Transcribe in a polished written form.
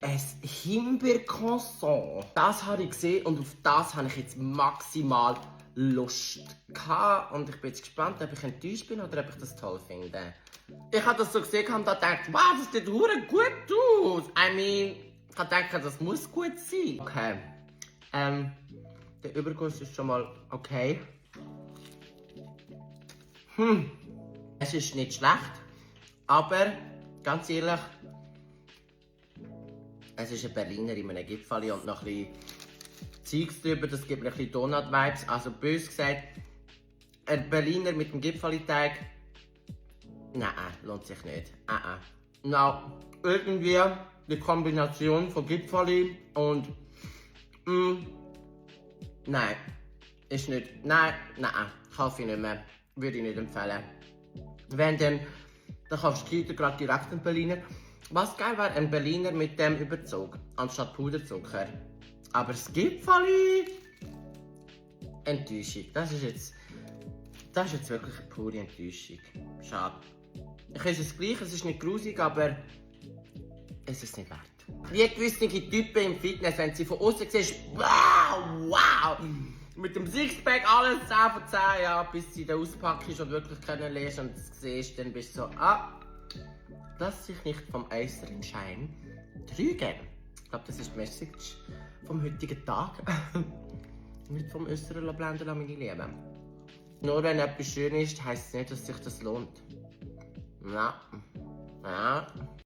Ein Himbeercroissant. Das habe ich gesehen und auf das habe ich jetzt maximal Lust gehabt. Und ich bin jetzt gespannt, ob ich enttäuscht bin oder ob ich das toll finde. Ich habe das so gesehen und habe gedacht, wow, das sieht verdammt gut aus. Ich habe gedacht, das muss gut sein. Okay. Der Überguss ist schon mal okay. Es ist nicht schlecht, aber ganz ehrlich, es ist ein Berliner in einem Gipfeli und noch ein bisschen Zeugs drüber, das gibt mir ein bisschen Donut-Vibes. Also bös gesagt, ein Berliner mit dem Gipfeli-Teig, nein, lohnt sich nicht. No, irgendwie die Kombination von Gipfeli und nein, ist nicht, nein, kaufe ich nicht mehr, würde ich nicht empfehlen. Wenn dann kaufst du gerade direkt einen Berliner. Was geil wäre, ein Berliner mit dem Überzug, anstatt Puderzucker. Aber das Gipfeli, Enttäuschung. Das ist jetzt wirklich eine pure Enttäuschung. Schade. Ich esse es gleich, es ist nicht grusig, aber es ist nicht wert. Wie gewisse Typen im Fitness, wenn sie von außen siehst, wow! Mit dem Sixpack alles 10 von 10, ja, bis sie dann auspackst und wirklich kennenlernst und es siehst, dann bist du so, lass sich nicht vom äußeren Schein trügen. Ich glaube, das ist die Message vom heutigen Tag. Nicht vom äußeren blenden lassen, meine Lieben. Nur wenn etwas schön ist, heisst es nicht, dass sich das lohnt. Ja.